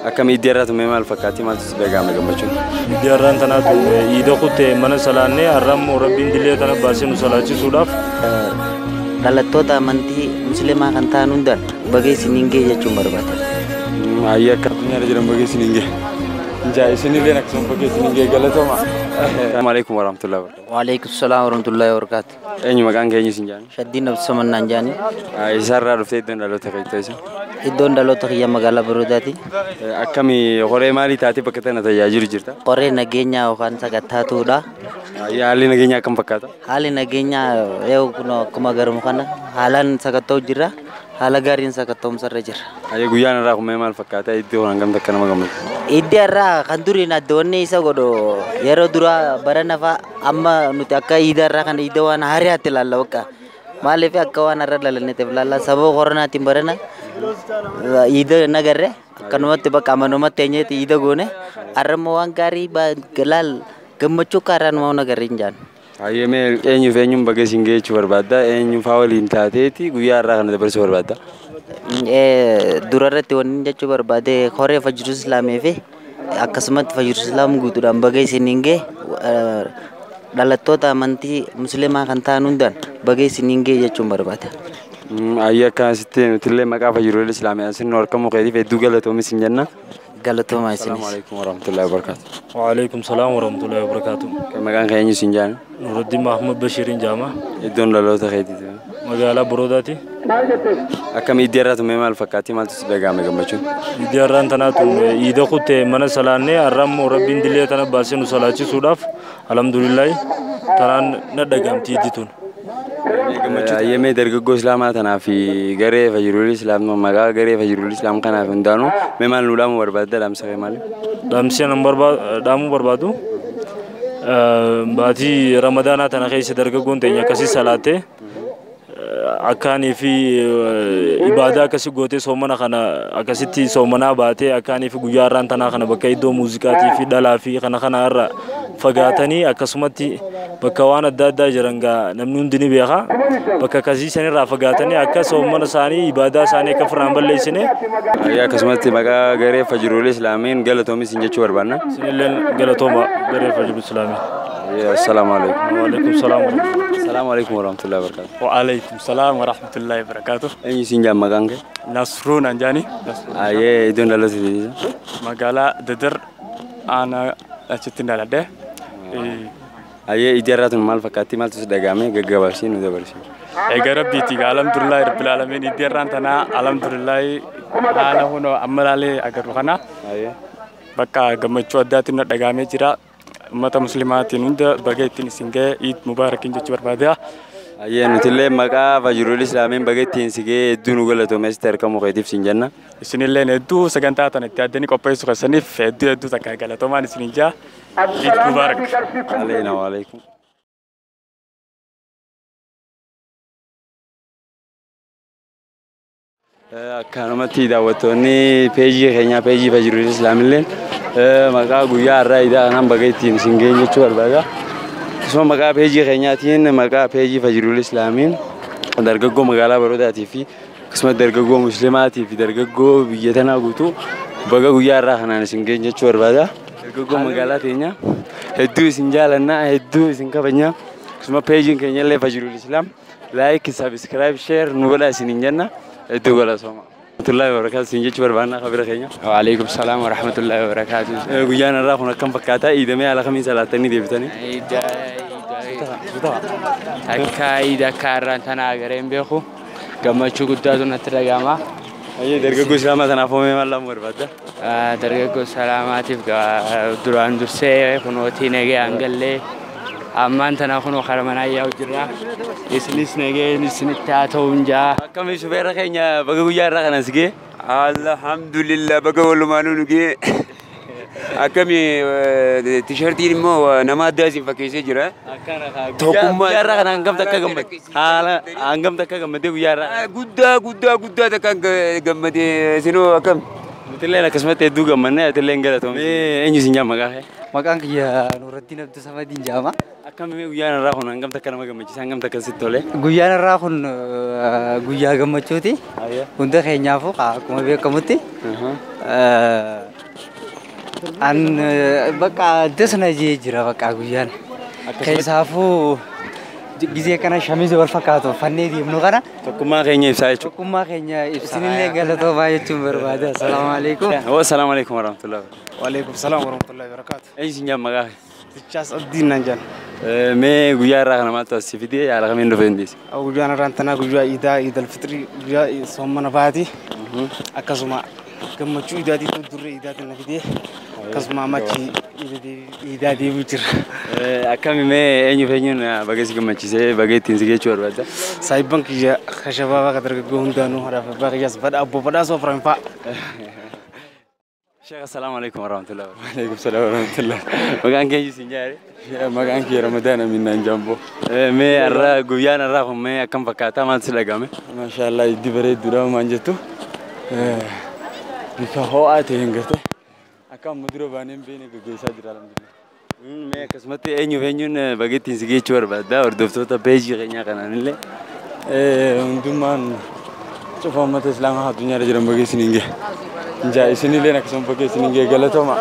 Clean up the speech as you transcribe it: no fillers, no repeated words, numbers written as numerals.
Akkam iddii irraa tumee maal fakkaatti maaltu si dhaga'ame gammachuun? Iddii har'aan tanaatu iida kuttee mana salaannee har'a immoo rabbiin dillee tana baasee nu salaachisuudhaaf. Dhalattoota amantii musliimaa kan ta'an hundaan baga isiniin ga'e jechuun barbaada. Ayyee akka addunyaarra jiran baga isiniin ga'e. Injaa isinillee akkasuma baga isiniin ga'e galatooma. Assalamu alaikum warahmatullahi wabarakatuh. Waalaikum salaam warahmatullahi wabarakatuh. Eenyu maqaan keenya isin jaani? Shaddiin Abdisamannaan jaani. Isaarraa dhuftee iddoon dhaloota keetti isa? Iddoon dhaloota kiyya magaalaa Baroodaati. Akkami qoree maalii taatee bakka tana tajaajilu jirta? Qoree nageenyaa yookaan sakattaatuudha. Haalli nageenyaa akkam fakkaata? Haalli nageenyaa yoo kun akkuma agarru kana haalaan sakatta'u jira. Haala gaariin sakatta'umsarra jira. Guyyaan irraa kun maal fakkaata? Iddoo hangam takka nama gammachiisa? Iddoo irraa kan duriin adda wanni isa godhu yeroo duraa bara nafa amma nuti akka iida irraa kan iida waan hariyaatti ilaalla bakka. Maaliif akka waan har'a dhalanneetiif ilaalla sababa koronaatiin barana iida nagarre akkanumatti bakka amanumatti eenyeeti iida goone har'a immoo waan gaarii laal gammachuu karaa numa nagarre hin jaan. Ayyee mee eenyuuf eenyuun baga isin geechuu barbaadda? Eenyu faa waliin taateeti guyyaa har'aa kana dabarsuu barbaadda? Durarratti wanni jechuu barbaade horee Fajrul Islaamii fi akkasumatti Fajrul Islaam guutuudhaan baga isiniin ga'e dhalattoota amantii musliimaa kan ta'an hundaan baga isiniin ga'e jechuun barbaada. Ayyee akkasitti nutillee maqaa Fajrul Islaamii asin nu argamu keetiif hedduu galatoomi isin jenna. Galatoomaa isinis. Assalamu alaikum warahmatullahi wabarakatuh. Waalaikum salaam warahmatullahi wabarakatuh. Maqaan kee eenyu isin jaani? Nuruddin Mahmud Bashirin jaama. Iddoon dhaloota keetiiti. Magaalaa Baroodaati. Akkam iddii irraa tumee maal fakkaatti maaltu si dhaga'ame gammachuun? Iddii har'aan tanaatu iida kuttee mana salaannee har'a immoo rabbiin dillee tana baasee nu salaachisuudhaaf alhamdulillahi tanaan na dhaga'amti iddi tun. Ayyee mee dargaggoo Islaamaa tanaa fi garee Fajrul Islaam maqaa garee Fajrul Islaam kanaaf hundaanuu mee maal nu dhaamuu barbaadda dhaamsa kee maali? Dhaamsi anan dhaamuu barbaadu baatii Ramadaanaa tana keessa dargaggoon teenya akkasii salaattee akkaanii fi ibaadaa akkasii gootee soomana kana akkasitti soomanaa baatee akkaanii fi guyyaa har'aan tanaa kana bakka iddoo muuziqaatii fi dhalaa fi kana kana irra fagaatanii akkasumatti bakka waan adda addaa jiran gaa namni hundi ni beeka bakka akkasii sanirraa fagaatanii akka soomana isaanii ibaadaa isaanii akka firraan balleessine. Akkasumatti maqaa garee Fajrul Islaamiin galatoomi isin jechuu barbaanna. Isinilleen galatooma garee Fajrul Islaamii. Assalamu alaikum. Waalaikum salaam. Assalamu alaikum warahmatullahi wabarakatuh. Waalaikum salaam warahmatullahi wabarakatuh. Eenyu isin jaan maqaan kee? Nasruun Anjaani. Ayyee iddoon dhaloota keetii? Magaalaa Dadar aanaa achitti dhaladhe. Ayyee iddii irraa tun maal fakkaatti maaltu si dhaga'ame gaggabaabsii nu dabarsi. Egaa rabbiiti alhamdulillahi rabbil alamin iddii irraan tanaa alhamdulillahi haala hunoo amma laalee agarru kana bakka gammachuu addaatiin na dhaga'amee jira. Ummata muslimaatiin hunda baga ittiin isin ga'e Iid Mubaarakiin jechuu barbaada. Ayyee nutillee maqaa Fajrul Islaamiin baga ittiin si ga'e hedduu nu galatoome asitti argamu keetiif siin jenna. Isinilleen hedduu sagantaa tana itti addanii qopheessuu keessaniif hedduu hedduu takka galatoomaan isinin jaa. Iid Mubaarak. Aleena waalaikum. Akkanumatti daawwattoonni peejii keenyaa peejii Fajrul Islaamilleen maqaa guyyaa har'aa idaa kanaan baga ittiin isin geenye jechuu barbaada. Akkasuma maqaa peejii keenyaatiin maqaa peejii Fajrul Islaamiin dargaggoo magaalaa Baroodaatii fi akkasuma dargaggoo muslimaatii fi dargaggoo biyya tanaa guutuu baga guyyaa har'aa kanaan isin geenye jechuu barbaada. Dargaggoo magaalaa teenyaa hedduu isin jaalannaa hedduu isin kabajnaa akkasuma peejiin keenyallee Fajrul Islaam like subscribe share nu godhaa isiniin jenna. Hedduu galatooma. Warahmatullahi wabarakatuh isin jechuu barbaannaa kabira keenya. Waalaikum salaam warahmatullahi wabarakatuh. Guyyaan har'aa kun akkam fakkaata? Iidamee haala kamiin salaattanii deebitanii? Akka iida akka har'aan tana agaree hin beeku gammachuu guddaatu natti dhaga'ama. Ayyee dargaggoo Islaamaa tanaaf hoomee maal laamuu barbaadda? Dargaggoo Islaamaatiif duraan dursee kunootii nagayaan gallee ammaan tana kunoo kara manaa yaa'u jirra. Isinis nagayeen isinitti haa ta'u hin jaa. Akkamii shufeerra keenya baga guyyaa irraa kana si ga'e? Alhamdulillah baga walumaanuu nu ga'e. Akkamii tishartiin immoo nama addaa isin fakkeessee jira. Tokkummaa guyyaa irraa kana hangam takka gammadde? Haala hangam takka gammaddee guyyaa irraa? Guddaa guddaa guddaa takka gammadee isinoo akkam? Nutilleen akkasumatti hedduu gammannee atilleen galatoomne. Eenyu isin jaa maqaa kee? Maqaan kiyya Nuuraddiin Abdusamadiin jedhama. Akkamii guyyaan irraa kun hangam takka nama gammachiisa hangam takka sitti tole? Guyyaan irraa kun guyyaa gammachuuti. Hunda keenyaafuu akkuma beekamutti. An bakka dasna jee jira bakka guyyaan. Keessaafuu gizee kana shamiza wal fakkaatu uffannee deemnu kana. Tokkummaa keenya ibsaa jechuudha. Tokkummaa keenya ibsaa. Isinillee galatoomaa jechuun barbaada. Assalaamu alaikum. Assalaamu alaikum warahmatullahi. Waalaikum salaam warahmatullahi wabarakatuh. Eenyu siin jedhama maqaa kee? Tichaas Abdiin naan jedhan. Mee guyyaa irraa kana maaltu as si fidee haala kamiin dhufee hin deesse? Guyyaan irraan tanaa guyyaa iidaa iidal fixrii guyyaa soomana baati. Akkasuma gammachuu iidaatiitu durree iidaatiin na fidee akkasuma ammachi iidaa deebi'u jira. Akkami mee eenyuuf eenyuun baga si gammachiisee baga ittiin si geechuu barbaadda? Saayibban kiyya kashabaabaa ka dargaggoo hundaanuu haadhaaf abbaa kiyyaas badha abbo badhaasoo afran fa'a. Sheekh assalaamu alaikum warahmatullahi wabarakatuh. Waalaikum salaam warahmatullahi. Maqaan kee eenyu siin jedhare? Maqaan kiyya Ramadaan Amin naan jedhambo. Mee har'a guyyaan har'aa kun mee akkam fakkaataa maaltu si dhagahame? Maashaallah iddii bareedduudha waan jettu. Bifa ho'aa ta'een gartee akka amma dura baanee hin beekne gaggeessaa jira alhamdulillah. Mee akkasumatti eenyuuf eenyuun baga ittiin si geechuu barbaadda hordoftoota peejii keenyaa kanaanillee? Hundummaan cufa uummata islaamaa addunyaarra jiran baga isiniin gahe. Injaa isinilleen akkasuma baga isiniin gahe galatooma.